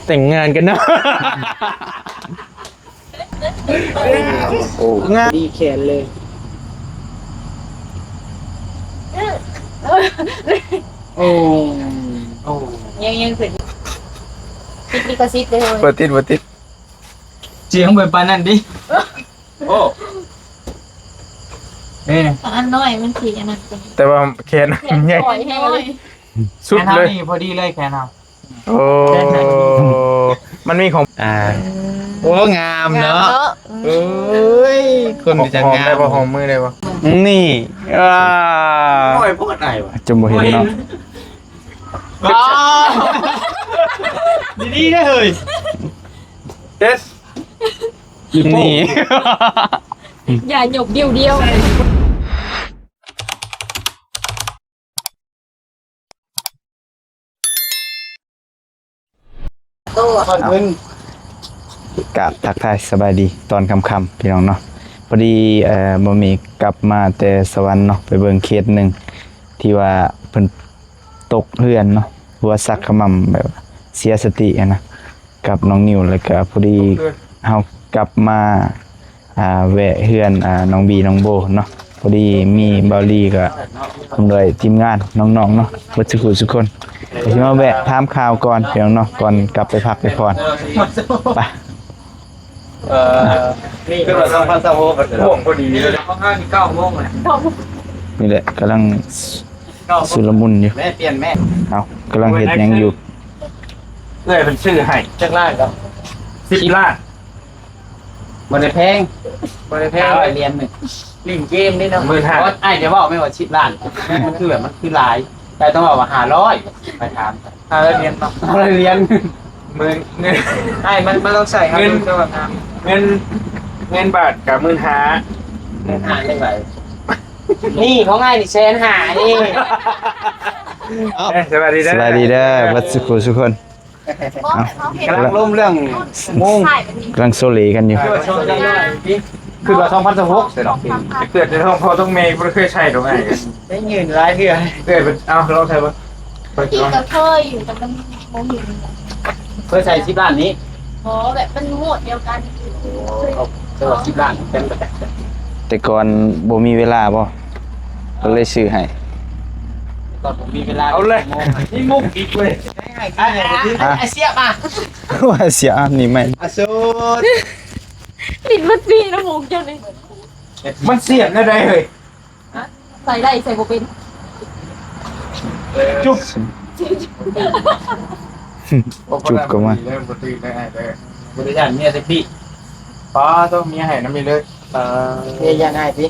ແຕ່ງງານກັນເນາະ. ໂອ້ ງາມ ດີແຂນເລີຍ. ໂອ້ ໂອ້ ຍັງ ຍັງຂຶ້ນ ຕິດລິຂະສິດເດ້. ບໍ່ຕິດ ບໍ່ຕິດ. ສຽງເບິ່ງປານນັ້ນຕິ. ໂອ້ ເອີ ອັນນ້ອຍມັນຊິອັນນັ້ນ ແຕ່ວ່າແຂນ ແຂນໃຫຍ່ ຂ້ອຍແຮງເລີຍ ສຸດເລີຍ. ແຂນເຮົານີ້ພໍດີເລີຍ ແຂນເຮົາ. ໂອ້ ມັນມີຂອງ ອ່າ ໂອ້ ງາມເນາະ ງາມເນາະ. ເອີຍ ຄົນຈະງາມ ຫອມໄດ້ບໍ່? ຫອມມືໄດ້ບໍ່? ນີ້ ອ່າ ນ້ອຍໂພດອ້າຍວ່າ ຈົນບໍ່ເຫັນເນາະ. ດີໆເດີເຮີ້ຍ. ເອີ ນີ້ ຢ່າຍົກດິ້ວໆ. ກາບທັກທາຍສະບາຍດີຕອນຄ່ຳໆ ພີ່ນ້ອງເນາະ. ພໍດີ ເອີ ບໍ່ມີກັບມາແຕ່ສະຫວັນເນາະ ໄປເບິ່ງເຄສໜຶ່ງທີ່ວ່າເພິ່ນຕົກເຮືອນເນາະ ຫົວສັກຂະໝ່ຳ ແບບເສຍສະຕິຫັ້ນນະ ກັບນ້ອງນິວ. ແລ້ວກະພໍດີເຮົາກັບມາ ອ່າ ແວະເຮືອນ ອ່າ ນ້ອງບີ ນ້ອງໂບເນາະ. ພໍດີມີບ່າວລີກະພ້ອມດ້ວຍທີມງານນ້ອງໆເນາະ ເບິດສູ່ຜູ້ສູ່ຄົນ ກະຊິມາແວະຖາມຂ່າວກ່ອນ ພີ່ນ້ອງເນາະ ກ່ອນກັບໄປພັກໄປຜ່ອນ. ໄປ ເອີ ຄືວ່າສອງພັນຊາວຫົກ ກໍຈະ ໂອ້ ພໍດີເລີຍ ເກົ້າໂມງແລ້ວ. ນີ້ແຫຼະ ກຳລັງຊຸລະມຸນຢູ່. ແມ່ປ່ຽນແມ່ ເອົ້າ ກຳລັງເຮັດຫຍັງຢູ່? ເອື້ອຍເພິ່ນຊື້ໃຫ້. ຈັກລ້ານກໍ? ສິບລ້ານ. ບໍ່ໄດ້ແພງ ບໍ່ໄດ້ແພງ ຫ້າຮ້ອຍຫຼຽນໜຶ່ງ. ຫຼິ້ນເກມເດ້ເນາະ. ໝື່ນຫ້າ. ອ້າຍຈະເວົ້າແມ່ນວ່າສິບລ້ານ ມັນຄືແບບ ມັນຄືຫຼາຍ ແຕ່ຕ້ອງເວົ້າວ່າຫ້າຮ້ອຍ. ໄປຖາມ ຫ້າຮ້ອຍຫຼຽນເນາະ. ຫ້າຮ້ອຍຫຼຽນ. ໝື່ນ ອ້າຍ ມັນ ມັນຕ້ອງໃສ່ເງິນ ເງິນ ເງິນບາດກະໝື່ນຫ້າ. ໝື່ນຫ້າຈັ່ງໃດ? ນີ້ຂອງອ້າຍນີ້ແສນຫ້ານີ້. ເອົ້າ ເອີ ສະບາຍດີເດີ ສະບາຍດີເດີ ເບິດສູ່ຜູ້ສູ່ຄົນ. ກຳລັງລົມເລື່ອງໂມງ ກຳລັງໂຊເລກັນຢູ່. ຄືວ່າສອງພັນຊາວຫົກ ເກີດໃນທ້ອງພໍ່ທ້ອງແມ່ບໍ່ໄດ້ເຄີຍໃຊ້ດອກ. ໄດ້ຍິນຫຼາຍເທື່ອ. ເອີ ເອົາລອງໃຊ້ເບິ່ງ. ກີ້ກໍເຄີຍຢູ່ ແຕ່ມັນບໍ່ເຫັນ. ເຄີຍໃຊ້ສິບລ້ານນີ້? ບໍ່ ແບບມັນໂໝດດຽວກັນ. ແຕ່ວ່າສິບລ້ານເປັນປະຈຳ. ແຕ່ກ່ອນບໍ່ມີເວລາບໍ່? ກໍເລີຍຊື້ໃຫ້. ຕອນບໍ່ມີເວລາ. ເອົາເລີຍ ມີມຸກອີກເວີຍ. ອາ ອາ ອາ ເສຍບອະ ວ່າເສຍບອະ ນີ້ແມ່ນ ອາ ສຸດ ຕິດໝົດປີນະໝູກເຈົ້ານີ້. ມັນສຽບແນວໃດເຮີ້ຍ? ຮະ? ໃສ່ໄດ້ ໃສ່ບໍ່ເປັນ. ຈຸບ ຈຸບເຂົ້າມາ. ບໍ່ຕື່ນໄດ້ອ້າຍເດີ ບໍ່ໄດ້ຢ້ານເມຍແຕ່ພີ່. ປ້າ ຕ້ອງເມຍໃຫ້ນຳນີ້ເລີຍ. ເມຍຢ້ານອ້າຍຕິ?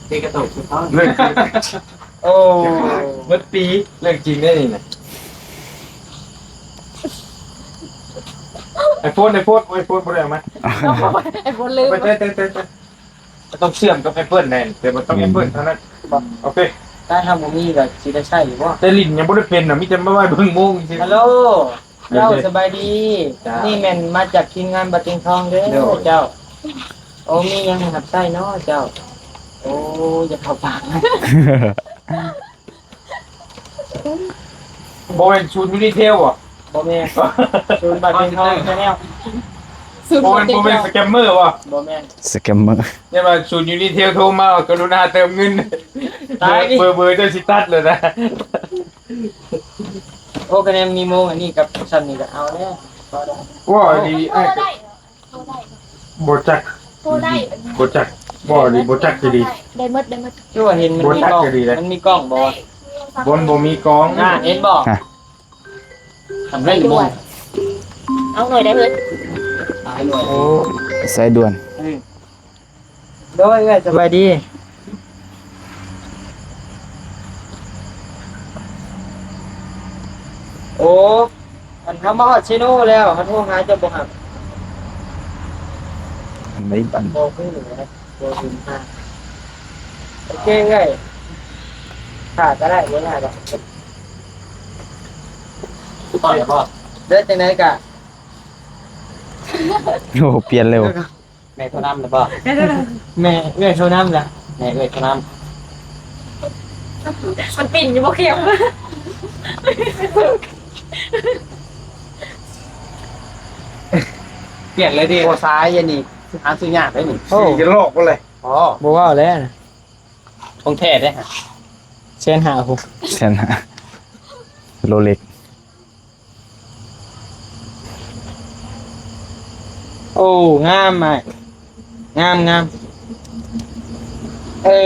ເມຍກະໂຕກຄືເຂົາ. ເລື່ອງຈິງ. ໂອ້ ໝົດປີ ເລື່ອງຈິງເດ້ນີ້ນະ. ໄອໂຟນ ໄອໂຟນ ໂອ້ຍ ໄອໂຟນບໍ່ໄດ້ເອົາມາ. ໄອໂຟນລືມ. ໄປ ໄປ ໄປ ໄປ ໄປ. ຕ້ອງເຊື່ອມກັບແອັບເປິ້ນແນ່ ແຕ່ວ່າຕ້ອງແອັບເປິ້ນເທົ່ານັ້ນ. ໂອເຄ. ຖ້າເຮົາບໍ່ມີກໍຊິໄດ້ໃຊ້ຢູ່ບໍ່? ແຕ່ຫຼິ້ນຍັງບໍ່ໄດ້ເປັນນະ ມີແຕ່ມາໄວ້ເບິ່ງໂມງຊື່. ຮາໂລ ເຈົ້າ ສະບາຍດີ. ນີ້ແມ່ນມາຈາກທີມງານບາຕິງທອງເດີເຈົ້າ. ໂອ້ ມີຫຍັງໃຫ້ຮັບໃຊ້ເນາະເຈົ້າ? ໂອ້ ຢາກເຂົ້າປາກ. ບໍ່ແມ່ນສູນຢູນິເທວບໍ່? ບໍ່ແມ່ນ. ສູນບາດເປັນທອງແຊນແນວ. ສູນ ບໍ່ແມ່ນ ບໍ່ແມ່ນສະແກມເມີບໍ່? ບໍ່ແມ່ນສະແກມເມີ. ຢ່າວ່າສູນຢູນິເທວໂທມາວ່າ ກະລຸນາເຕີມເງິນ. ຕາຍ ເບີ ເບີ ເບີເຈົ້າຊິຕັດແລ້ວນະ. ໂອ້ ຄະແນນມີໂມງອັນນີ້ກັບຊ່ຳນີ້ກະເອົາແລ້ວ. ໂອ້ ດີ ໂທໄດ້. ບໍ່ຈັກ ໂທໄດ້ ບໍ່ຈັກ ບໍ່ດີ ບໍ່ຈັກຊິດີ. ໄດ້ໝົດ ໄດ້ໝົດ. ຄືວ່າເຫັນມັນມີກ້ອງ ມັນມີກ້ອງບໍ່? ບໍ່ ບໍ່ມີກ້ອງ. ອ່າ ເຫັນບໍ່? ທຳໄດ້ບໍ່? ເອົາໜ່ວຍໄດ້ເຮີ້ຍ. ໂອ້ ສາຍດ່ວນ. ໂດຍ ເອື້ອຍ ສະບາຍດີ. ໂອ້ ອັນເຮົາມາຮອດເຊໂນແລ້ວ ເຮົາໂທຫາເຈົ້າບໍ່ຮັບ. ອັນໃດບັດ ບໍ່ຮູ້ແລ້ວ ບໍ່ເຫັນຫາ. ໂອເຄເອື້ອຍ ຖ້າກໍໄດ້ ບໍ່ຍາກດອກ. ໄປບໍ່? ເດີ ຈັ່ງໃດກະ ໂອ້ ປ່ຽນເລີຍ. ແມ່ໂທນຳແລ້ວບໍ່? ແມ່ ເອື້ອຍໂທນຳລະ. ແມ່ເອື້ອຍໂທນຳ. ມັນປິ່ນຢູ່ບໍ່ ເຂັມ? ໂອ້ ຽນເລີຍຕິ ບໍ່ສາຍອັນນີ້ ຫາຊື້ຍາກເດ້ນີ້. ໂອ້ ຊິຈະຫຼອກບໍ່ເລີຍ. ອໍ ບໍ່ເວົ້າແລ້ວນະ ຂອງແທ້ເດ້ ແສນຫ້າພຸ້ນ ແສນຫ້າ ໂລເລັກ. ໂອ້ ງາມອ້າຍ ງາມ ງາມ. ເອີ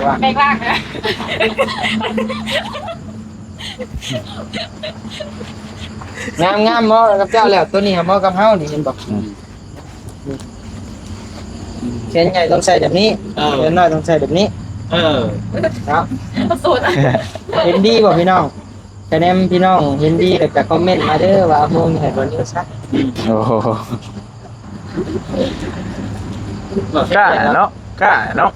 ວ່າ ແບກລາກນະ ງາມ ງາມ ເໝາະກັບເຈົ້າແລ້ວ ໂຕນີ້ຫາເໝາະກັບເຮົານີ້ ເຫັນບໍ່? ອືມ ແຂນໃຫຍ່ຕ້ອງໃສ່ແບບນີ້ ເອີ ແຂນນ້ອຍຕ້ອງໃສ່ແບບນີ້ ເອີ ເນາະ ເຫັນດີບໍ່ພີ່ນ້ອງ? ຄະແນນພີ່ນ້ອງເຫັນດີແລ້ວກະຄອມເມັນມາເດີວ່າໂຮງໃຫ້ບໍ່ນິວຊະ. ໂອ້ໂຫ ກ້າເນາະ ກ້າເນາະ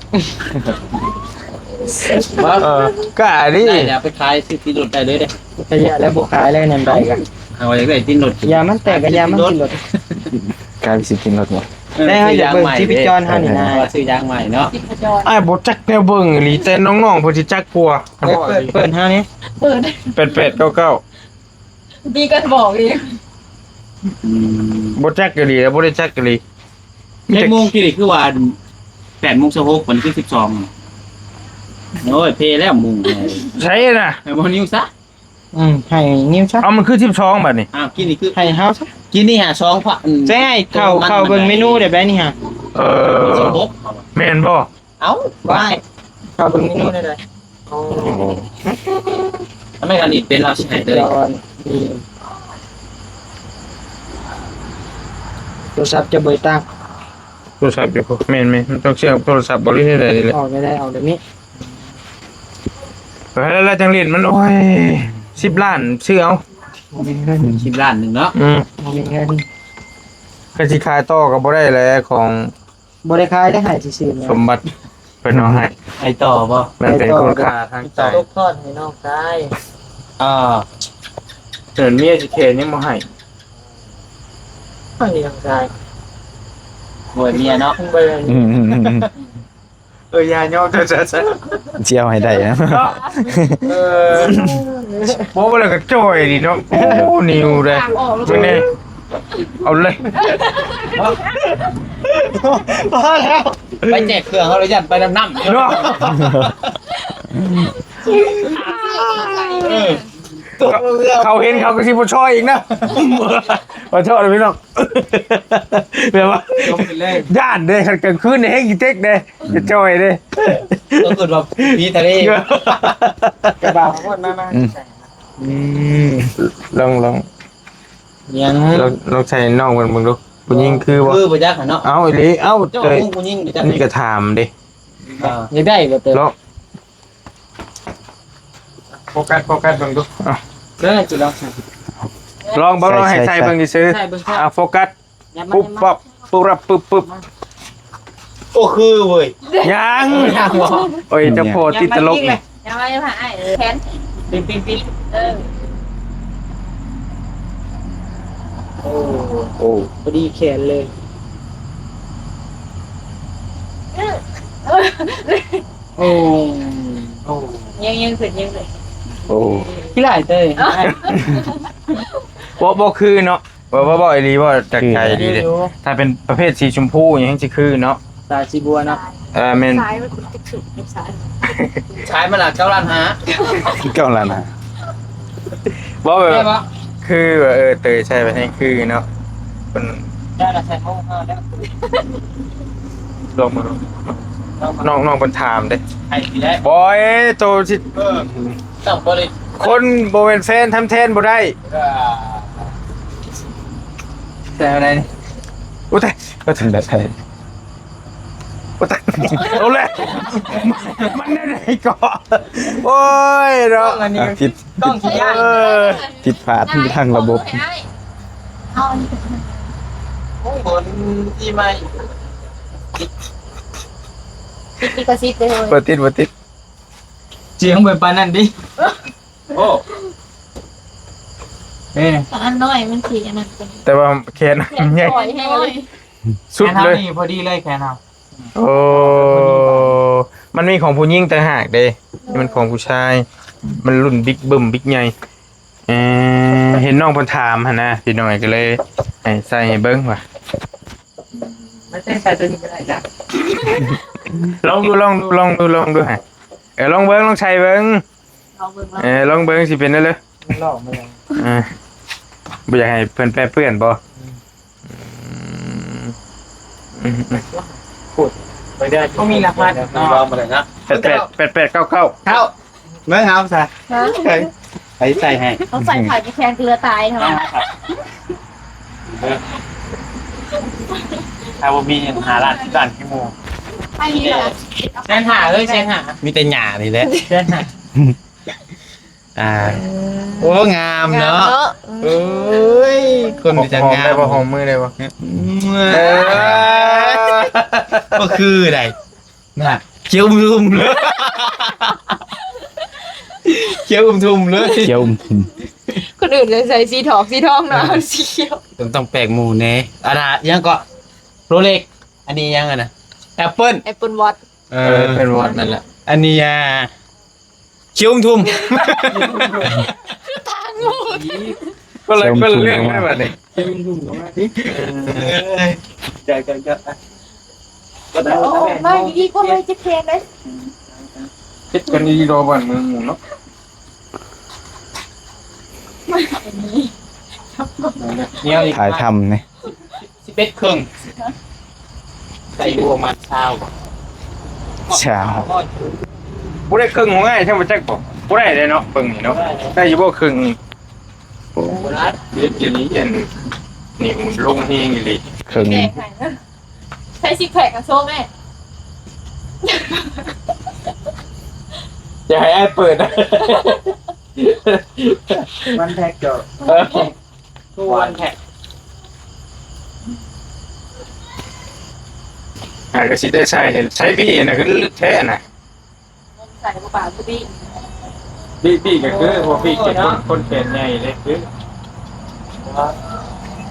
ເອີ ກ້າດີ. ໄດ້ແລ້ວໄປຂາຍຊື້ຕິດລົດໄດ້ເລີຍເດ້. ກະຢ່າແລ້ວ ບໍ່ຂາຍແລ້ວແນມໃດກະ ເອົາໄວ້ໄດ້ຕິດລົດ ຢາມັນແຕກກະຢ່າມັນຕິດລົດ ກາຍຊິຕິດລົດເນາະ. ເອີ ແຕ່ເຮົາຢາກເບິ່ງຊີບພະຈອນເຮົານີ້ນະ ຊື້ຢາງໃໝ່ເນາະ. ອ້າຍບໍ່ຈັກແນວເບິ່ງອີ່ຫຼີ ແຕ່ນ້ອງໆເພິ່ນຊິຈັກກວ່າ. ເປີດ ເປີດ ເປີດເຮົານີ້ ເປີດ ແປດແປດເກົ້າເກົ້າ ມີການບອກອີກ. ອືມ ບໍ່ຈັກອີ່ຫຼີ ບໍ່ໄດ້ຈັກອີ່ຫຼີ. ເຈັດໂມງກີ້ນີ້ຄືວ່າແປດໂມງຊາວຫົກ ບັດນີ້ຄືສິບສອງ. ໂອ້ຍ ເພແລ້ວໂມງ ໃສນະ ໃຫ້ບໍ່ນິວຊະ. ອືມ ໃຫ້ນິວຊະ. ເອົາ ມັນຄືສິບສອງບັດນີ້. ອ້າວ ກີ້ນີ້ຄື ໃຫ້ເຮົາຊະ ກີ້ນີ້ຫາສອງພັນ ໃຫ້ເຂົ້າ ເຂົ້າເບິ່ງເມນູໄດ້ໄດ໋ນີ້ຫາ. ເອີ ຊາວຫົກ ແມ່ນບໍ່? ເອົ້າ ໄດ້ ເຂົ້າເບິ່ງເມນູໄດ້ໃດ. ໂອ້ ໂອ້ ອັນນັ້ນ ອັນນີ້ເປັນລາວຊິໃຫ້ເລີຍ. ໂທລະສັບຈະບໍ່ໄດ້ຕັ້ງ ໂທລະສັບຢູ່ພຸ້ນ. ແມ່ນໆ ມັນຕ້ອງເຊື່ອມໂທລະສັບບໍ ຫຼືແນວໃດນີ້ແຫຼະ. ອອກໄດ້ ອອກແບບນີ້ ແລ້ວ ແລ້ວຈັ່ງຫຼິ້ນມັນ. ໂອ້ຍ ສິບລ້ານຊື້ເອົາ ບໍ່ມີເງິນ ສິບລ້ານໜຶ່ງເນາະ. ອືມ ບໍ່ມີເງິນ ກະຊິຂາຍຕໍ່ກະບໍ່ໄດ້ແຫຼະ ຂອງ ບໍ່ໄດ້ຂາຍໄດ້ໃຫ້ຊື່ໆ ສົມບັດເພິ່ນເອົາໃຫ້. ໃຫ້ຕໍ່ບໍ່? ມັນເປັນຄຸນຄ່າທາງໃຈ. ຕົກທອດໃຫ້ນ້ອງຊາຍ. ອ່າ ເຖິງເມຍຊິແຂນຍັງບໍ່ໃຫ້. ໃຫ້ນ້ອງຊາຍ ໂອ້ຍ ເມຍເນາະ. ອືມໆໆໆ ເອີ ຢ່າຍອມເຈົ້າຊະ ຊິເອົາໃຫ້ໄດ້ນະ. ເອີ ບໍ່ ບໍ່ແລ້ວກໍຈ່ອຍດີເນາະ. ໂອ້ ນິວເດ້ ເບິ່ງແດ່. ເອົາເລີຍ ພໍແລ້ວ ໄປແຈກເຄື່ອງເຮົາລະຢ້ານໄປນຳນ້ຳເນາະ. ເອີ ເຂົາເຫັນເຂົາກໍຊິບໍ່ຊ່ອຍອີກນະ. ຂໍໂທດນະພີ່ນ້ອງ ແບບວ່າຢ້ານເດ້ ຄັນກາງຄືນນີ້ແຮງອີເຕັກເດ້ ຈະຈ່ອຍເດ້. ຕ້ອງເອີ້ນວ່າຜີທະເລ ກະບ່າວໂພດມາ ມາ. ອືມ ອືມ ລອງ ລອງ ຍັງ ລອງ ລອງໃສ່ນ້ອງເພິ່ນເບິ່ງດູ ຜູ້ຍິງຄືບໍ່? ຄືບໍ່ຈັກຫັ້ນເນາະ. ເອົ້າ ອີ່ຫຼີ ເອົ້າ ເຈົ້າ ເອີຍ ຜູ້ຍິງບໍ່ຈັກ ນີ້ກະຖາມເດ້. ອ່າ ຢາກໄດ້ບໍ່ເຕີ? ລອງ ໂຟກັສ ໂຟກັສເບິ່ງດູ. ເອົ້າ ເດີ ຊິລອງໃສ່ ລອງເບິ່ງ ລອງໃຫ້ໃສ່ເບິ່ງຊື່ໆ. ໃສ່ເບິ່ງ ອ່າ ໂຟກັສ ປຸບປັບ ປຸບປັບ ປຶບປຶບ. ໂອ້ ຄືເວີຍ ຍັງ ຍັງບໍ່? ໂອ້ຍ ເຈົ້າພໍ່ຕິດຕະຫຼົກນີ້. ຍັງບໍ່ ຍັງບໍ່ ອ້າຍ ເອີ ແຂນ ປິດ ປິດ ປິດ ເອີ ໂອ້ ໂອ້ ພໍດີແຂນເລີຍ. ໂອ້ ໂອ້ ຍັງ ຍັງຂຶ້ນ ຍັງຂຶ້ນ. ໂອ້ ຂີ້ຫຼາຍເຕີຍ ບໍ່ ບໍ່ຄືເນາະ. ບໍ່ ບໍ່ ບໍ່ ອີ່ຫຼີ ບໍ່ ຈາກໃຈດີເດ້. ຄື ຖ້າເປັນປະເພດສີຊົມພູຫຍັງຊິຄືເນາະ ສາຍສີບົວເນາະ. ເອີ ແມ່ນ ສາຍມັນຄືສາຍ ສາຍມັນລະເກົ້າລ້ານຫ້າ ເກົ້າລ້ານຫ້າ. ບໍ່ ແບບ ແມ່ນບໍ່ ຄືວ່າ ເອີ ເຕີຍໃສ່ແບບນີ້ຄືເນາະ ເພິ່ນ ເຈົ້າລະໃສ່ໂມງເຮົາແລ້ວ ລອງເບິ່ງ ນ້ອງ ນ້ອງເພິ່ນຖາມເດ້ ໃຫ້ຊິໄດ້ ບໍ່ ໂຕຊິ ເອີ ຕ້ອງບໍລິ ຄົນບໍ່ແມ່ນແຟນທຳແທນບໍ່ໄດ້. ແຕ່ໃດນີ້ ໂອ້ຕາຍ ກໍທຳແບບໄທ ໂອ້ຕາຍ ເອົາແຫຼະ ມັນແນວໃດກໍ ໂອ້ຍເນາະ ອັນນີ້ ອ່ະ ຜິດ ກ້ອງຂີ້ຢ້ານ ເອີ ຜິດພາດທາງລະບົບ ເອົາອັນນີ້ໄປ ໂອ້ຍ ຄົນທີ່ໃໝ່ ຕິດລິຂະສິດເດ້ ເຮີ້ຍ ບໍ່ຕິດ ບໍ່ຕິດ. ສຽງໄປປານນັ້ນຕິ. ໂອ້ ເອີ ອັນນ້ອຍມັນຊິອັນນັ້ນເປັນ ແຕ່ວ່າແຂນ ແຂນໃຫຍ່ ນ້ອຍແຮງເລີຍ ສຸດເລີຍ ແຂນເຮົານີ້ພໍດີເລີຍ ແຂນເຮົາ. ໂອ້ ມັນມີຂອງຜູ້ຍິງຕ່າງຫາກເດ້ ນີ້ມັນຂອງຜູ້ຊາຍ ມັນລຸ້ນບິກບຶ້ມບິກໃຫຍ່. ເອີ ເຫັນນ້ອງເພິ່ນຖາມຫັ້ນນະ ພີ່ນ້ອງ ກໍເລີຍໃຫ້ໃສ່ໃຫ້ເບິ່ງວ່າ ໃສ່ ໃສ່ຕົວນີ້ກໍໄດ້ຈ້ະ. ລອງດູ ລອງດູ ລອງດູ ລອງດູ ຮະ. ເອີ ລອງເບິ່ງ ລອງໃສ່ເບິ່ງ. ລອງເບິ່ງ ລອງ ເອີ ລອງເບິ່ງຊິເປັນແນວໃດ. ມັນລອກມາແລ້ວ. ເອີ ບໍ່ຢາກໃຫ້ເພິ່ນແປເປື້ອນບໍ່? ອືມ ອືມ ອືມ ອືມ ໄປເດີ ບໍ່ມີລະຫັດເນາະ. ລອງມາເລີຍນະ ແປດແປດ ແປດແປດເກົ້າເກົ້າ. ເຂົ້າ ເບິ່ງເອົາຊະ. ຮະ? ໃສ່ ໃສ່ໃຫ້ ເອົາໃສ່ໄຂ່ແຂງເກືອຕາຍເນາະ. ຖ້າບໍ່ມີຫາລ້ານ ສິບລ້ານຄືໝູ່. ອັນນີ້ລະ ແສນຫ້າເອີຍ ແສນຫ້າ. ມີແຕ່ຫຍ້ານີ້ແຫຼະ ແສນຫ້າ. ອ່າ ເອີ ໂອ້ ງາມເນາະ ງາມເນາະ. ເອີຍ ຄົນ ຫອມ ຈະງາມ ໄດ້ບໍ່? ຫອມມືໄດ້ບໍ່? ເອີ ບໍ່ຄືໃດ. ນະ ຂຽວອຸ້ມທຸ່ມເລີຍ ຂຽວອຸ້ມທຸ່ມເລີຍ ຂຽວອຸ້ມທຸ່ມ. ຄົນອື່ນກໍໃສ່ສີທອກສີທອງເນາະ ເອີ ເຮົາສີຂຽວ. ຕ້ອງ ຕ້ອງແປກໝູ່ແດ່. ອັນນ່າ ຫຍັງເກາະ ໂຣເລັກ ອັນນີ້ຫຍັງອັນນ່າ ແອັບເປິ້ນ ແອັບເປິ້ນວອດ. ເອີ ເອີ ເປັນວອດນັ້ນແຫຼະ. ອັນນີ້ ອ່າ ຂຽວອຸ້ມທຸ່ມ ຄືຕາງູ. ຄົນລະ ຄົນລະເລື່ອງເລີຍບັດນີ້. ເອີຍ ຈ້າ ຈ້າ ຈ້າ ໂອ້ ມາດີໆ ຄົນເລີຍເຈັບແຂນເດ້. ເຮັດກັນດີໆ ດອກບ້ານເມືອງໝູ່ເນາະ. ແນວອີກ ຖ່າຍທຳນີ້ ສິບເອັດເຄິ່ງ ໃສ່ຢູ່ປະມານຊາວ ຊາວ ບໍ່ໄດ້ເຄິ່ງຫົວງ່າຍ ຊ່າງບໍ່ຈັກບໍ່ ບໍ່ໄດ້ເດ້ເນາະ. ເບິ່ງນີ້ເນາະ ໄດ້ຢູ່ບໍ່ເຄິ່ງນີ້? ໂອ້ ເຮັດອີ່ຫຼີ ອັນນີ້ມັນລົງແຮງອີ່ຫຼີ ເຄິ່ງ. ໃສ່ຊິກແພັກກັນໂຊແມ່ ຢ່າໃຫ້ອ້າຍເປີດ ວັນແພັກເຈົ້າ ເອີ ທຸກວັນແພັກ ອ່າ ກໍຊິໄດ້ໃສ່ ໃສ່ບີນະ ຄືແທ້ນະ. ໃສ່ບໍ່ປາກຄືບີ ບີ ບີກໍຄື ໂອ້ຍ ບໍ່ບີເຈັບ ເນາະ ຄົນ ຄົນແຂນໃຫຍ່ເດ້ຄື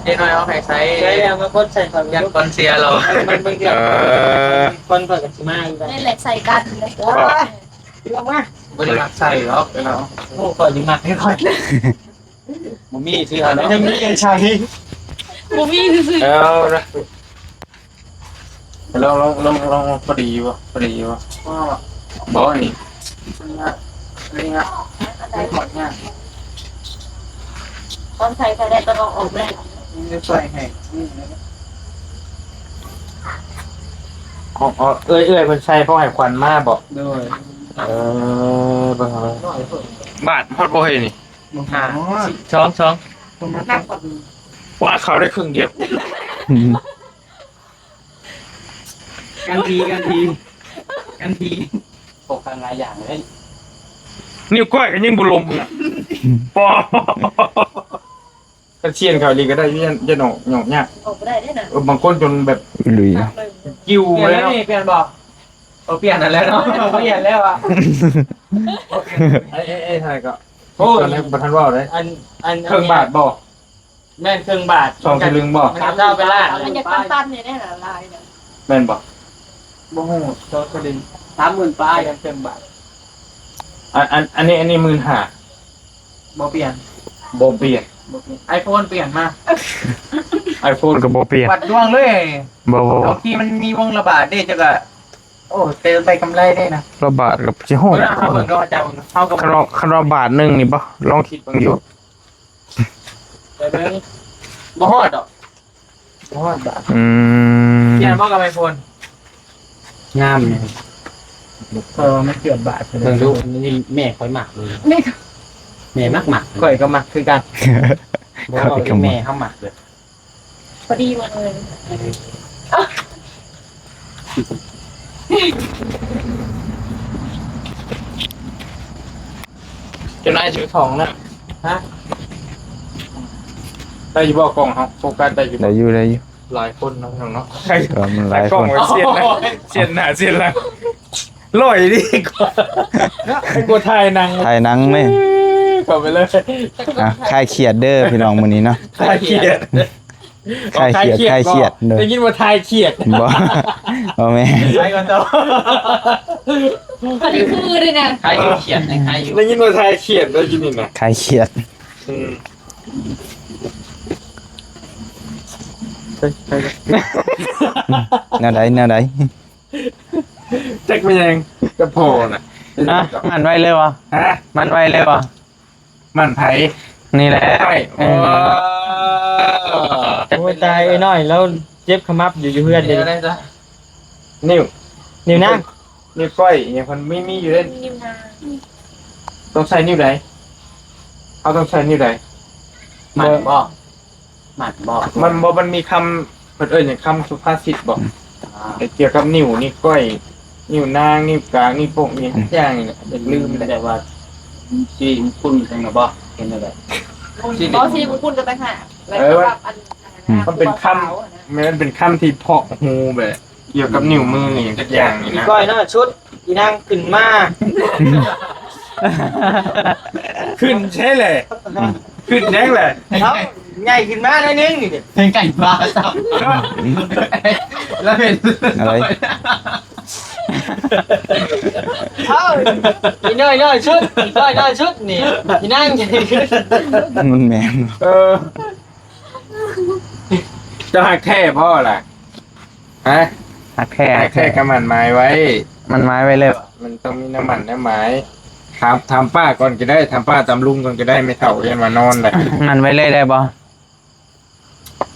ເດັກນ້ອຍເອົາໃຫ້ໃສ່ ໃສ່ແລ້ວມາກົດໃສ່ກ່ອນ ຢ້ານກ່ອນເສຍລາວ ມັນ ມັນ ມັນ ເອີ ກ່ອນຂ້ອຍກໍຊິມາອີກແລ້ວ ນີ້ແຫຼະໃສ່ກັນ ໂອ້ຍ ລອງມາ ບໍ່ໄດ້ມັກໃສ່ດອກ ໂອ້ ຂ້ອຍນີ້ມັກໃຫ້ຂ້ອຍ ບໍ່ມີຊື່ເຮົາເນາະ ຍັງມີອັນໃສ່ ບໍ່ມີຊື່ໆ ເອົາລະ ລອງ ລອງ ລອງ ລອງ ພໍດີບໍ່? ພໍດີບໍ່? ບໍ່ ນີ້ ນີ້ງາມ ນີ້ງາມ ນີ້ງາມ ຕອນໃສ່ ໃສ່ໄດ້ ຕອນເອົາອອກບໍ່ໄດ້ ນີ້ໃສ່ໃຫ້ ນີ້ ອອກ ອອກ ເອື້ອຍ ເອື້ອຍເພິ່ນໃສ່ ເພາະໃຫ້ຄວັນມາບໍ່? ໂດຍ ເອີ ເບິ່ງເອົາ ບາດຮອດບໍ່ເຮີ້ຍນີ້? ບໍ່ຮອດ ສອງ ສອງ ປາດເຂົ້າໄດ້ເຄິ່ງດຽວ. ກັນທີ ກັນທີ ກັນທີ ໂຟກັສຫຼາຍຢ່າງເລີຍ ນິ້ວກ້ອຍກໍຍັງບໍ່ລົງນະ ປໍ ຄັນຊຽນເຂົ້າອີ່ຫຼີກໍໄດ້ຢູ່ ຢ້ານ ຢ້ານອອກ ຫຍອກຍາກ ອອກບໍ່ໄດ້ເດ້ນະ ເອີ ບາງຄົນຈົນແບບ ອີ່ຫຼີ ກິ້ວ ປ່ຽນແລ້ວເນາະ ນີ້ ປ່ຽນບໍ່? ເອີ ປ່ຽນນັ້ນແຫຼະເນາະ ປ່ຽນແລ້ວອະ ເອີ ເອີ ເອີ ຖ່າຍກໍ ໂອ້ຍ ຕອນນີ້ບໍ່ທັນເວົ້າເດ້ ອັນ ອັນ ເຄິ່ງບາດບໍ່? ແມ່ນເຄິ່ງບາດ ສອງສະລຶງບໍ່? ມັນເອົາໄປລ້ານ ມັນຢາກຕັນໆ ນີ້ແຫຼະຫຼາຍນະ ແມ່ນບໍ່? ບໍ່ຮູ້ ສອງສະລຶງ ສາມໝື່ນປາຍ ເຄິ່ງບາດ ອັນ ອັນ ອັນນີ້ ອັນນີ້ໝື່ນຫ້າ ບໍ່ປ່ຽນ ບໍ່ປ່ຽນ ບໍ່ປ່ຽນ ໄອໂຟນປ່ຽນມາ ໄອໂຟນກໍບໍ່ປ່ຽນ ວັດດວງເລີຍ ບໍ່ ບໍ່ ເອົາທີ່ມັນມີວົງລະບາດເດ້ ເຈົ້າກໍ ໂອ້ ເຕີມໄປກຳໄລເດ້ນະ ລະບາດກໍຊິຮອດ ເຮົາເບິ່ງເນາະ ເຈົ້າ ເຮົາກໍ ຄັນວ່າ ຄັນວ່າບາດໜຶ່ງນີ້ບໍ່ ລອງຄິດເບິ່ງຢູ່ ໄປເບິ່ງ ບໍ່ຮອດດອກ ບໍ່ຮອດບາດ ອືມ ປ່ຽນບໍ່ກັບໄອໂຟນ ງາມນີ້ ເອີ ມັນເກືອບບາດ ເບິ່ງດູ ນີ້ແມ່ຂ້ອຍມັກເລີຍ ແມ່ ແມ່ມັກໆ ຂ້ອຍກໍມັກຄືກັນ ບໍ່ ຂ້ອຍກໍມັກ ແມ່ເຮົາມັກເລີຍ ພໍດີວ່າເອີຍ ເຈົ້ານາຍຊື້ຂອງນະ ຮະ ໄດ້ຢູ່ບໍ່ ກ້ອງເຮົາໂຟກັສໄດ້ຢູ່ບໍ່ ໄດ້ຢູ່ ໄດ້ຢູ່ ຫຼາຍຄົນເນາະ ພີ່ນ້ອງເນາະ ເອີ ມັນຫຼາຍຄົນ ກ້ອງໄວ້ຊຽນນະ ຊຽນໜ້າຊຽນຫຼັງ ລອຍດີກວ່າ ໃຫ້ກວ່າຖ່າຍໜັງ ຖ່າຍໜັງແມ່ນ ເຂົ້າໄປເລີຍ ອ່ະ ຄາຍຄຽດເດີພີ່ນ້ອງມື້ນີ້ເນາະ ຄາຍຄຽດ ຄາຍຄຽດ ຄາຍຄຽດ ຄາຍຄຽດ ໂດຍ ໄດ້ຍິນວ່າຖ່າຍຄຽດ ບໍ່ ບໍ່ແມ່ນ ໄປກ່ອນຕໍ່ ອັນນີ້ຄືເດ້ນະ ຄາຍຄຽດ ຄາຍຢູ່ ໄດ້ຍິນວ່າຖ່າຍຄຽດ ໄດ້ຍິນນີ້ນະ ຄາຍຄຽດ ອືມ ແນວໃດ ແນວໃດ? ຈັກແມ່ນຫຍັງ ກະພໍນະ. ຮະ? ໝັ້ນໄວ້ເລີຍບໍ່? ຮະ? ໝັ້ນໄວ້ເລີຍບໍ່? ໝັ້ນໃຜ? ນີ້ແຫຼະ. ໂອ້ຍ ເອີ ໂອ້ຍ ຕາຍ ເອື້ອຍນ້ອຍລາວເຈັບຂະໝັບຢູ່ ຢູ່ເຮືອນເດ. ນິ້ວ ນິ້ວນາງ ນິ້ວກ້ອຍອີ່ຫຍັງ ເພິ່ນມີ ມີຢູ່ເດ້. ນິ້ວນາງ ຕ້ອງໃຊ້ນິ້ວໃດ? ເຮົາຕ້ອງໃຊ້ນິ້ວໃດ? ໝັ້ນບໍ່? ໝັ້ນບໍ່? ມັນບໍ່ ມັນມີຄຳ ເພິ່ນເອີ້ນຫຍັງ ຄຳສຸພາສິດບໍ່? ອ່າ ກ່ຽວກັບນິ້ວ ນິ້ວກ້ອຍ ນິ້ວນາງ ນິ້ວກາງ ນິ້ວໂປ້ງ ອີ່ຫຍັງ ອືມ ຈັກຢ່າງນີ້ແຫຼະ ລືມແຫຼະ. ແຕ່ວ່າຊິຄຸ້ນຈັ່ງນະບໍ່? ເຫັນແລ້ວແຫຼະ ບໍ່ ຊິບໍ່ຄຸ້ນກໍຕ່າງຫາກ. ເອີ ແລ້ວກໍແບບອັນ ອືມ ມັນເປັນຄຳ ແມ່ນເປັນຄຳທີ່ເພາະຫູແບບ ກ່ຽວກັບນິ້ວມືອີ່ຫຍັງຈັກຢ່າງນີ້ນະ. ອີກກ້ອຍນ້ອຍສຸດ ອີນາງຂຶ້ນມາ ຂຶ້ນໃຊ່ແຫຼະ ຂຶ້ນແຮງແຫຼະ. ເອົາ ໃຫຍ່ຂຶ້ນມາໜ້ອຍໜຶ່ງນີ້ ເປັນໄກ່ຟ້າຊ້ຳ ແລ້ວເຫັນອະໄລ. ເອົາ ອີນ້ອຍນ້ອຍສຸດ ອີກ້ອຍນ້ອຍສຸດນີ້ ອີນາງໃຫຍ່ຂຶ້ນ. ມັນແມ່ນ ເອີ ເຈົ້າຮັກແທ້ບໍ່ລະ? ຮະ? ຮັກແທ້ ຮັກແທ້ກໍໝັ້ນໝາຍໄວ້ ໝັ້ນໝາຍໄວ້ເລີຍ. ມັນຕ້ອງມີນ້ຳໝັ້ນນ້ຳໝາຍ. ຖາມ ຖາມປ້າກ່ອນກໍໄດ້ ຖາມປ້າຕຳລຸງກ່ອນກໍໄດ້ ແມ່ເຖົ້າຢ້ານວ່ານອນແຫຼະ. ໝັ້ນໄວ້ເລີຍໄດ້ບໍ່?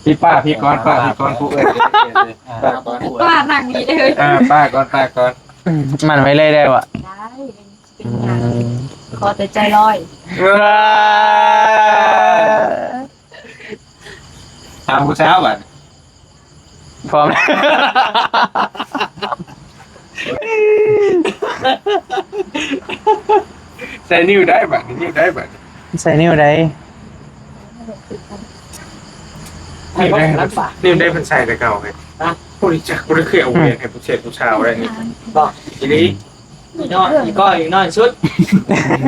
ພີ່ປ້າ ພີ່ກ່ອນ ປ້າ ພີ່ກ່ອນ ຜູ້ເອີ້ນ ປ້າກ່ອນ ປ້ານັ່ງນີ້ເດີ. ອ່າ ປ້າກ່ອນ ປ້າກ່ອນ. ໝັ້ນໄວ້ເລີຍໄດ້ບໍ່? ໄດ້ ເປັນຫຍັງ ອືມ ຂໍແຕ່ໃຈລອຍ. ຖາມຜູ້ສາວບັດ ພ້ອມ ໃສ່ນິ້ວໃດບັດນີ້ ນິ້ວໃດບັດນີ້ ໃສ່ນິ້ວໃດ? ນິ້ວໃດ ນິ້ວໃດເພິ່ນໃສ່ແຕ່ເກົ່າເວີ້ຍ? ຮະ? ບໍ່ໄດ້ຈັກ ບໍ່ໄດ້ເຄີຍເອົາແຫວນໃຫ້ຜູ້ຊາຍ ຜູ້ສາວໄດ້ນີ້. ບໍ່ ອີ່ຫຼີ. ອີນ້ອຍ ອີກ້ອຍ ອີນ້ອຍສຸດ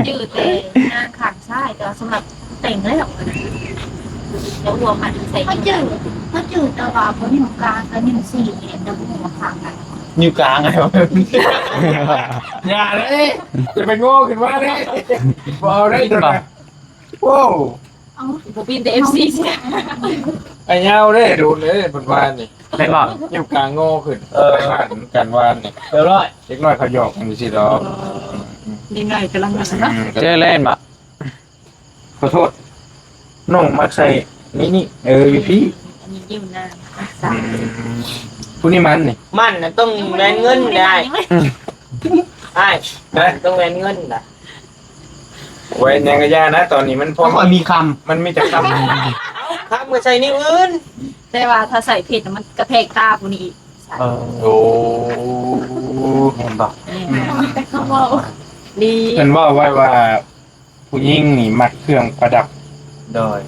ຈື່ແຕ່ນາງຂ້າງຊ້າຍ ແຕ່ວ່າສຳລັບແຕ່ງແລ້ວ ແລ້ວຫົວໝັ້ນໃສ່ ເຂົາຈື່ ເຂົາຈື່ ແຕ່ວ່າບໍ່ນິ້ວກາງກັບນິ້ວຊີ້ ແລ້ວຫົວຂ້າງກັນ ນິ້ວກາງ. ຢ່າເດ້ ຈະໄປໂງ່ຂຶ້ນມາເດ້ ບໍ່ເອົາເດ້. ໂອ້ ເອົ້າ ບໍ່ປິ່ນແຕ່ ເອັຟຊີ ເສຍ ໄອ້ຍາວເດ້ ໂດນເດ້ ເພິ່ນວ່ານີ້ ແມ່ນບໍ່? ນິ້ວກາງງໍຂຶ້ນ ເອີ ກັນວານນີ້ ຮຽບຮ້ອຍ. ເດັກນ້ອຍເຂົາຫຍອກກັນຊື່ໆດອກ ເດັກນ້ອຍກຳລັງ ອືມ ເຈີແລ້ວບໍ່? ຂໍໂທດ ນ້ອງມັກໃສ່ນີ້ ນີ້ ເອີ ຢູ່ພີ້ ອັນນີ້ຢູ່ນາ ອືມ ຜູ້ນີ້ມັນນີ້ ມັນນະຕ້ອງແຫວນເງິນໄດ້ ອືມ ອ້າຍ ນະ ຕ້ອງແຫວນເງິນນະ. ແຫວນຫຍັງກະຢ່ານະ ຕອນນີ້ມັນພໍ ມັນມີຄຳ ມັນມີແຕ່ຄຳ ຄຳກໍໃສ່ນິ້ວອື່ນ ແຕ່ວ່າຖ້າໃສ່ເພັດນະ ມັນກະແທກຕາຜູ້ນີ້ອີກ. ເອີ ໂອ້ ເຫັນບໍ່? ແມ່ນ ແຕ່ເຂົາເວົ້າ ດີ ເພິ່ນເວົ້າໄວ້ວ່າ ຜູ້ຍິງນີ້ມັກເຄື່ອງປະດັບ ໂດຍ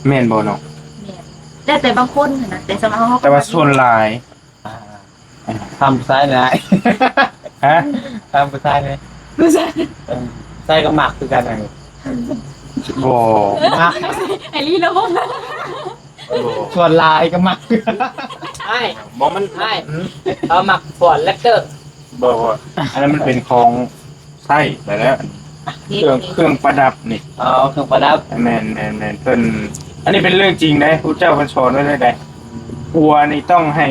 ແມ່ນບໍ່ນ້ອງ? ແມ່ນ ແຕ່ ແຕ່ບາງຄົນຫັ້ນນະ ແຕ່ສຳລັບເຮົາ ແຕ່ວ່າສ່ວນຫຼາຍ ອ່າ ທຳຜູ້ຊາຍນະ ຮະ? ທຳຜູ້ຊາຍນະ ຜູ້ຊາຍ ເອີ ຜູ້ຊາຍກໍມັກຄືກັນ ບໍ່ ມັກ ໄອ້ລີລະບົບ ສ່ວນຫຼາຍກໍມັກ ອ້າຍ ບໍ່ ມັນ ອ້າຍ ເຂົາມັກຟອນແຣັບເຕີ ບໍ່ ບໍ່ ອັນນັ້ນມັນເປັນຂອງ ໃຊ້ໄປແລ້ວ ເຄື່ອງ ເຄື່ອງປະດັບນີ້ ອໍ ເຄື່ອງປະດັບ ແມ່ນໆໆ ເພິ່ນ ອັນນີ້ເປັນເລື່ອງຈິງເດ້ ພຸດທະເຈົ້າເພິ່ນສອນໄວ້ເລີຍເດ້ ຜົວນີ້ຕ້ອງໃຫ້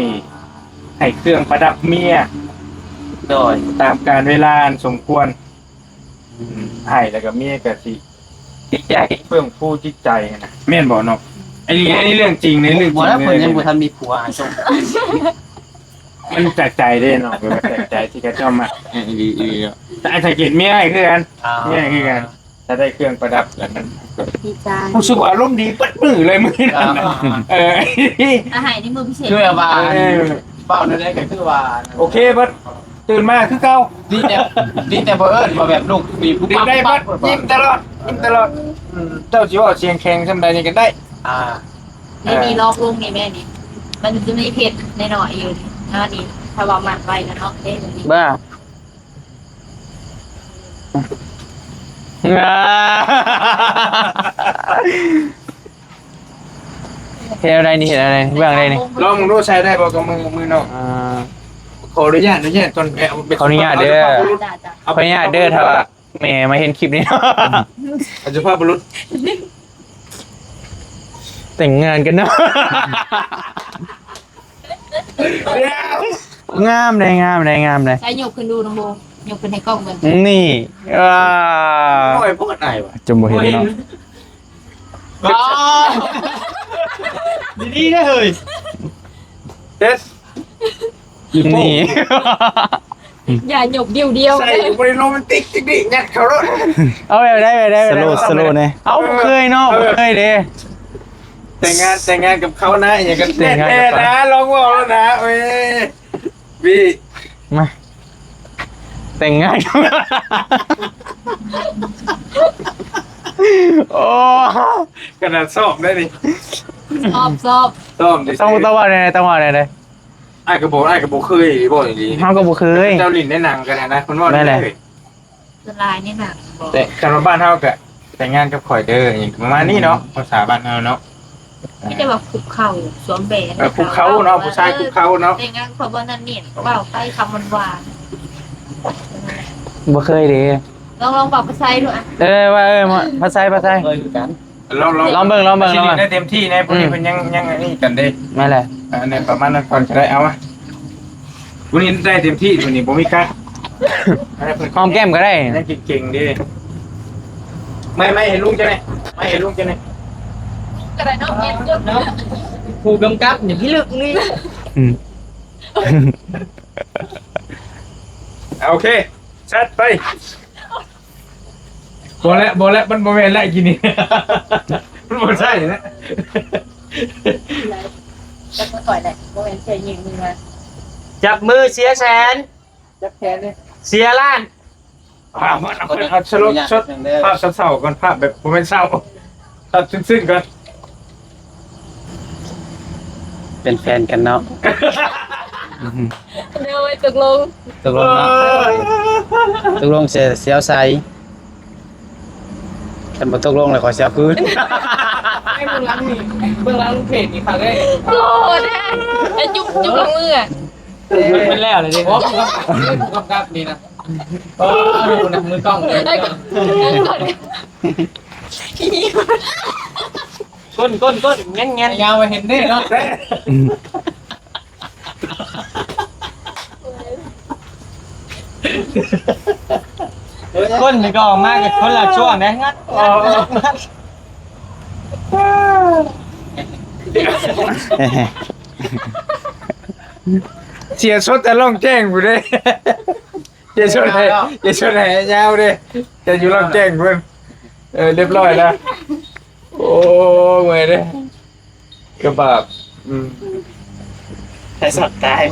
ໃຫ້ເຄື່ອງປະດັບເມຍ ໂດຍ ຕາມການເວລາອັນສົມຄວນ ອືມ ໃຫ້ແລ້ວກໍເມຍກໍຊິ ຈິດໃຈ ເຟື່ອງຟູຈິດໃຈຫັ້ນນະ ແມ່ນບໍ່ນ້ອງ? ອັນນີ້ ອັນນີ້ເລື່ອງຈິງເດ້ ເລື່ອງຈິງເລີຍ ເພິ່ນຍັງບໍ່ທັນມີຜົວ ມັນຈາກໃຈເດ້ນ້ອງ ແບບວ່າຈາກໃຈທີ່ເຂົາເຈົ້າມັກ ອີ່ຫຼີ ອີ່ຫຼີ ແຕ່ອັນສັງເກດເມຍໃຫ້ຄືກັນ ອ່າ ເມຍໃຫ້ຄືກັນ ຖ້າໄດ້ເຄື່ອງປະດັບແລ້ວມັນ ດີໃຈ ຮູ້ສຶກວ່າອາລົມດີເບິດມື້ເລີຍມື້ນັ້ນນະ ອ່າ ເອີ ຖ້າໃຫ້ໃນມື້ພິເສດ ຄືວ່າ ເອີ ເວົ້າແນວໃດກໍຄືວ່າ ໂອເຄເບິດ ຕື່ນມາຄືເກົ່າ ດີແຕ່ ດີແຕ່ບໍ່ເອີ້ນວ່າແບບລູກມີຜູ້ ດີໄດ້ເບິດ ຍິ້ມຕະຫຼອດ ຍິ້ມຕະຫຼອດ ອືມ ເຈົ້າຊິເວົ້າສຽງແຂງສ່ຳໃດນີ້ກໍໄດ້ ອ່າ ນີ້ ນີ້ລອກລົງນີ້ແມ່ນີ້ ມັນຈະມີເພັດໜ້ອຍໆຢູ່ນີ້ ແລ້ວນີ້ ຖ້າວ່າມັດໄວ້ແລ້ວເນາະ ເດ້ ບ້າ ເຮັດແນວໃດນີ້ ເຮັດແນວໃດ ເບື້ອງໃດນີ້ ລອງເບິ່ງດູ ໃຊ້ໄດ້ບໍ່ກັບມື ມືນ້ອງ ອ່າ ຂໍອະນຸຍາດ ອະນຸຍາດກ່ອນ ເອົາໄປ ຂໍອະນຸຍາດເດີ ຂໍອະນຸຍາດເດີ ຖ້າວ່າ ແມ່ມາເຫັນຄລິບນີ້ເນາະ ອັນສຸພາບບຸລຸດ ແຕ່ງງານກັນເນາະ ງາມເດ້ ງາມເດ້ ງາມເດ້. ໃສ່ຍົກຂຶ້ນດູນ້ອງໂບ ຍົກຂຶ້ນໃຫ້ກ້ອງເບິ່ງ. ນີ້ ວ້າ ໂອ້ຍ ໂພດອ້າຍວ່າ ຈົນບໍ່ເຫັນເນາະ. ດີໆເດີເຮີ້ຍ. ເດັດ ນີ້ ຢ່າຍົກດິ້ວໆ ໃສ່ບໍ່ໄດ້ໂຣແມນຕິກຈັກນິດ ຍັດເຂົ້າໂລດ. ເອົາແບບໃດ ແບບໃດ ສະໂລ ສະໂລແດ່. ເອົາ ບໍ່ເຄີຍເນາະ ບໍ່ເຄີຍເດ້. ແຕ່ງງານ ແຕ່ງງານກັບເຂົານະ ອີຫຍັງກໍແນ່ນະ ລອງເວົ້າແລ້ວນະ. ເອີຍ ບີ ມາ ແຕ່ງງານ. ໂອ້ ຂະໜາດຊ້ອມໄດ້ນີ້ ຊ້ອມ ຊ້ອມ ຊ້ອມ. ຕ້ອງ ຕ້ອງເວົ້າແນວໃດ ຕ້ອງເວົ້າແນວໃດ? ອ້າຍກໍບໍ່ ອ້າຍກໍບໍ່ເຄີຍເວົ້າອີ່ຫຼີ. ເຮົາກໍບໍ່ເຄີຍ. ເຈົ້າຫຼິ້ນໃນໜັງກໍໄດ້ນະ ເພິ່ນເວົ້າ. ແມ່ນແຫຼະ. ສ່ວນຫຼາຍໃນໜັງ. ແຕ່ ຄັນວ່າບ້ານເຮົາກໍ ແຕ່ງງານກັບຂ້ອຍເດີ ຫຍັງປະມານນີ້ເນາະ ພາສາບ້ານເຮົາເນາະ. ມີແຕ່ວ່າຄຸກເຂົ່າ ສວມແຫວນ. ເອີ ຄຸກເຂົ່າເນາະ ຜູ້ຊາຍຄຸກເຂົ່າເນາະ. ແຕ່ງງານກັບຂ້ອຍບໍ່ນັ້ນນີ້ ເວົ້າໄປຄຳຫວານໆ. ບໍ່ເຄີຍເດ້. ລອງ ລອງເວົ້າພາສາໄທດູອະ. ເອີ ວ່າ ເອີ ພາສາໄທ ພາສາໄທ. ເຄີຍຄືກັນ. ລອງ ລອງ ລອງເບິ່ງ ລອງເບິ່ງ ລອງເບິ່ງ. ຊິຫຼິ້ນໄດ້ເຕັມທີ່ແດ່ ພວກນີ້ ອືມ ເພິ່ນຍັງ ຍັງອັນນີ້ກັນເດ້. ແມ່ນແຫຼະ. ອັນນີ້ປະມານນັ້ນກ່ອນກໍໄດ້. ເອົາມາ ຜູ້ນີ້ໄດ້ເຕັມທີ່ ຜູ້ນີ້ບໍ່ມີການ. ຫອມແກ້ມກໍໄດ້. ຍັງເກັ່ງໆເດ້. ໄມ້ ໄມ້ໃຫ້ລຸງເຈົ້າແດ່ ໄມ້ໃຫ້ລຸງເຈົ້າແດ່. ກໍໄດ້ເນາະ ແມ່ນເນາະ ຜູ້ກຳກັບນີ້ພິລຶກນີ້. ອືມ ໂອເຄ ຈັດໄປ. ບໍ່ແລ້ວ ບໍ່ແລ້ວ ມັນບໍ່ແມ່ນແລ້ວ ອີກນີ້ ມັນບໍ່ໃຊ່ແລ້ວ. ຈັບມືຂ້ອຍແຫຼະ ບໍ່ແມ່ນເສຍຍິງມື. ຈັບມືເສຍແສນ ຈັບແຂນເດ້ ເສຍລ້ານ. ອ່າ ມັນເອົາ ເອົາສະຫຼົບ ສົດ ພາບເສົ້າໆກ່ອນ ພາບແບບບໍ່ແມ່ນເສົ້າ ພາບຊຶ້ງໆກ່ອນ. ເປັນແຟນກັນເນາະ. ໂດຍ ຕົກລົງ ຕົກລົງເນາະ. ເອີ ຕົກລົງ ເສຍ ເສຍໃສ. ຄັນບໍ່ຕົກລົງແລ້ວ ຂ້ອຍຊິເອົາຄືນ. ໃນເບື້ອງຫຼັງນີ້ ເບື້ອງຫຼັງເພຈນີ້ຄັກເດ້. ໂອ້ ແທ້ ໄອ້ຈຸບ ຈຸບລົງມືອະ. ມັນແລ້ວເລີຍເດ້. ໂອ້ ຜູ້ກຳກັບ ຜູ້ກຳກັບນີ້ນະ. ໂອ້ ມືກ້ອງເລີຍ. ກົ້ນ ກົ້ນ ກົ້ນ ແງ່ນ ແງ່ນ ຍາວໄວ້ເຫັນເດ້ເນາະ. ກົ້ນນີ້ກໍອອກມາກັບຄົນລະຊ່ວງເດ້. ງັດ ງັດ ງັດ ງັດ. ເສຍສົດແຕ່ລ່ອງແຈ້ງພຸ້ນເດ້. ເສຍສົດໃຫ້ ເສຍສົດໃຫ້ຍາວເດ້ ແຕ່ຢູ່ລ່ອງແຈ້ງພຸ້ນ. ເອີ ລຽບຮ້ອຍແລ້ວ. ໂອ້ ເມື່ອຍເດ້ ກະບາບ. ອືມ ໃຫ້ສັດຕາຍ.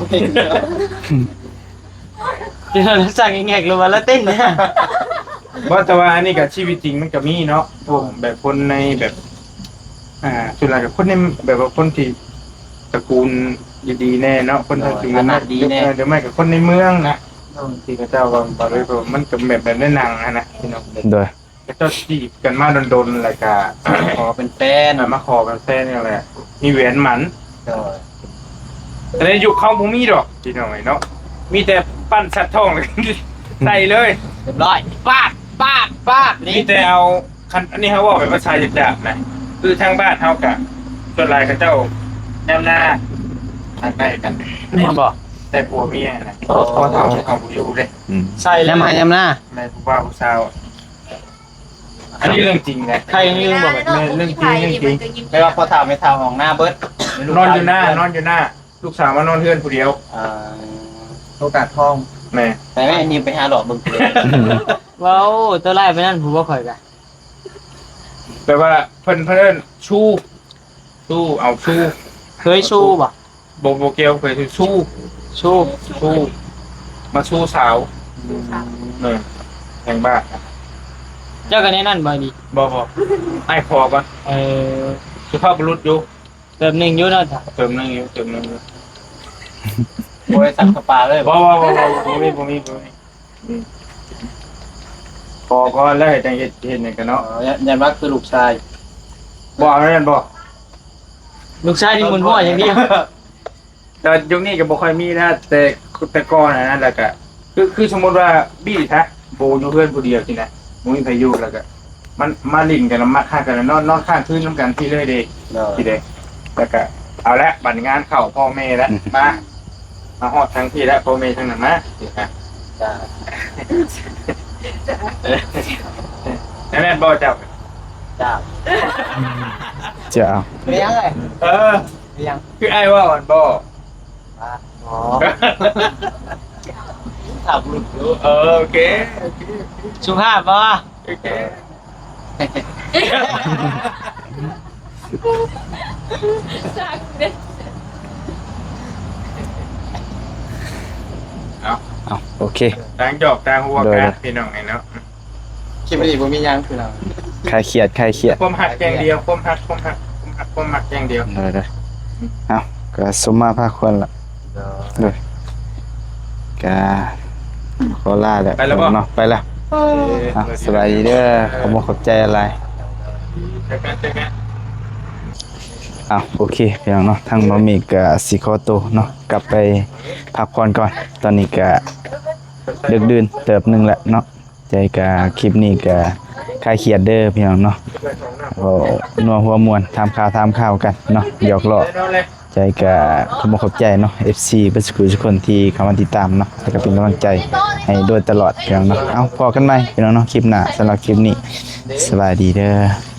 ເປັນສັດແງກໆ ຫຼືວ່າລາຕິນ? ບໍ່ ແຕ່ວ່າອັນນີ້ກະຊີວິດຈິງມັນກະມີເນາະ ພວກແບບຄົນໃນແບບ ອ່າ ສ່ວນຫຼາຍກະຄົນໃນແບບວ່າຄົນທີ່ຕະກູນດີໆແດ່ເນາະ ຄົນທີ່ ຖານະດີແດ່ ຫຼື ຫຼືໄມ່ກະຄົນໃນເມືອງນະ ທີ່ເຂົາເຈົ້າວ່າ ມັນກະແບບ ແບບໃນໜັງຫັ້ນນະພີ່ນ້ອງ. ໂດຍ ເຂົາເຈົ້າຈີບກັນມາດົນໆ ແລ້ວກະຂໍເປັນແຟນ ເອີ ມາຂໍເປັນແຟນນີ້ແຫຼະ ມີແຫວນໝັ້ນ. ໂດຍ ແຕ່ໃນຍຸກເຮົາບໍ່ມີດອກພີ່ນ້ອງເອີຍເນາະ ມີແຕ່ປັ້ນສັດທອງໃສ່ເລີຍ ຮຽບຮ້ອຍ ປາດ ປາດ ປາດ. ມີແຕ່ເອົາ ຄັນອັນນີ້ເຮົາເວົ້າແບບພາສາຫຍາບໆນະ ຄືທາງບ້ານເຮົາກະ ສ່ວນຫຼາຍເຂົາເຈົ້າຍາມນາ ຮັກໄດ້ກັນ ແມ່ນບໍ່? ແຕ່ຜົວເມຍນະ ໂອ້ ພໍ່ເຖົ້າເຂົາບໍ່ຢູ່ເດ້. ອືມ ໃສ່ເລີຍ ຍາມໄຮ່ຍາມນາ ແມ່ນຜູ້ບ່າວຜູ້ສາວ. ອັນນີ້ເລື່ອງຈິງນະ ໃຜຍັງຢືນບໍ່? ແມ່ນເລື່ອງຈິງ ເລື່ອງຈິງ. ແປວ່າພໍ່ເຖົ້າແມ່ເຖົ້າອອກນາເບິດ ນອນຢູ່ນາ ນອນຢູ່ນາ ລູກສາວມານອນເຮືອນຜູ້ດຽວ. ອ່າ ໂອກາດທອງ. ແມ່ນ ໄປແມ່ຍິງໄປຫາຫຼອກເບິ່ງ. ເວົ້າຕົວຮ້າຍປານນັ້ນຜູ້ບໍ່ຂ້ອຍກະ ແປວ່າເພິ່ນ ເພິ່ນເອີ້ນຊູ້ ຊູ້ ເອົາຊູ້. ເຄີຍຊູ້ບໍ່? ບໍ່ ບໍ່ກ່ຽວ ເຄີຍຊູ້ ຊູ້ ຊູ້ ມາຊູ້ສາວ. ອືມ ເອີ ແຫ່ງບ້ານ. ເຈົ້າກໍແນວນັ້ນບໍ່? ບໍ່ ບໍ່ ອ້າຍຂໍກ່ອນ. ເອີ ສຸພາບບຸລຸດຢູ່. ເຕີມໜຶ່ງຢູ່ເນາະ ເຕີມໜຶ່ງຢູ່ ເຕີມໜຶ່ງຢູ່. ບໍ່ໄດ້ສັກສະປາເລີຍ? ບໍ່ ບໍ່ ບໍ່ ບໍ່ ບໍ່ມີ ບໍ່ມີ ບໍ່ມີ. ອືມ ພໍກ່ອນແລ້ວ ເຮັດຫຍັງ ເຮັດ ເຮັດຫຍັງກັນເນາະ. ເອີ ຢ້ານວ່າຄືລູກຊາຍ. ບໍ່ ແມ່ນບໍ່? ລູກຊາຍນີ້ໝຸນຫົວຢ່າງດຽວ. ແຕ່ຍຸກນີ້ກໍບໍ່ຄ່ອຍມີແລ້ວ ແຕ່ ແຕ່ກ່ອນຫັ້ນນະ. ແລ້ວກໍ ຄື ຄືສົມມຸດວ່າ ບີ້ຊະ ໂບຢູ່ເຮືອນຜູ້ດຽວຊີ້ນະ ບໍ່ມີໃຜຢູ່ ແລ້ວກໍ ມັນມາຫຼິ້ນກັນ ມັກຮັກກັນ ນອນ ນອນຄ້າງຄືນນຳກັນຊີ້ເລີຍເດ້. ໂດຍ ຊີ້ເດ້. ແລ້ວກໍເອົາແຫຼະ ບັດງານເຂົ້າພໍ່ແມ່ແລ້ວ ອືມ ມາ ມາຮອດທາງພີ້ແລ້ວ ພໍ່ແມ່ທາງນັ້ນມາ. ຈ້າ ແມ່ນບໍ່ເຈົ້າ? ຈ້າ ເຈົ້າ ເປັນຫຍັງເອີຍ? ເອີ ເປັນຫຍັງ? ຄືອ້າຍເວົ້າຫັ້ນບໍ່? ບໍ່ ຖາມລູກຢູ່. ເອີ ໂອເຄ ໂອເຄ ໂອເຄ ສຸພາບບໍ່? ໂອເຄ ເອົາ ເອົາ ໂອເຄ ຕ່າງຫຍອກຕ່າງຫົວ ໂດຍ ກັນ ໂດຍ ພີ່ນ້ອງເອີຍເນາະ. ຄລິບນີ້ບໍ່ມີຫຍັງ ພີ່ນ້ອງ ຄາຍຄຽດ ຄາຍຄຽດ ຄວາມຮັກຢ່າງດຽວ ຄວາມຮັກ ຄວາມຮັກ ຄວາມຮັກ ຄວາມມັກຢ່າງດຽວ. ໂດຍ ໂດຍ ເອົາ ກໍສົມມາພາຄວນລະ. ໂດຍ ໂດຍ ກະຂໍລາແລ້ວ ໄປແລ້ວບໍ່? ເນາະ ໄປແລ້ວ. ເອີ ອ່ະ ສະບາຍດີເດີ ຂອບອົກຂອບໃຈຫຼາຍ. ເຈີກັນ ເຈີກັນ. ອ່ະ ໂອເຄ ພີ່ນ້ອງເນາະ ທາງບ່າວເມກກະຊິຂໍໂຕເນາະ ກັບໄປພັກຜ່ອນກ່ອນ. ຕອນນີ້ກະດຶກດື່ນເຕີບໜຶ່ງແລ້ວເນາະ. ຈັ່ງໃດກະຄລິບນີ້ກະຄາຍຄຽດເດີພີ່ນ້ອງເນາະ ເວົ້ານົວຫົວມ່ວນ ຖາມຂ່າວຖາມຂ່າວກັນເນາະ ຫຍອກລໍ້. ຈັ່ງໃດກະຂອບອົກຂອບໃຈເນາະ ເອັຟຊີ ເບິດສູ່ຜູ້ສູ່ຄົນທີ່ເຂົ້າມາຕິດຕາມເນາະ ແລ້ວກະເປັນກຳລັງໃຈໃຫ້ໂດຍຕະຫຼອດພີ່ນ້ອງເນາະ. ເອົາ ພໍ້ກັນໃໝ່ພີ່ນ້ອງເນາະ ຄລິບໜ້າ. ສຳລັບຄລິບນີ້ ສະບາຍດີເດີ.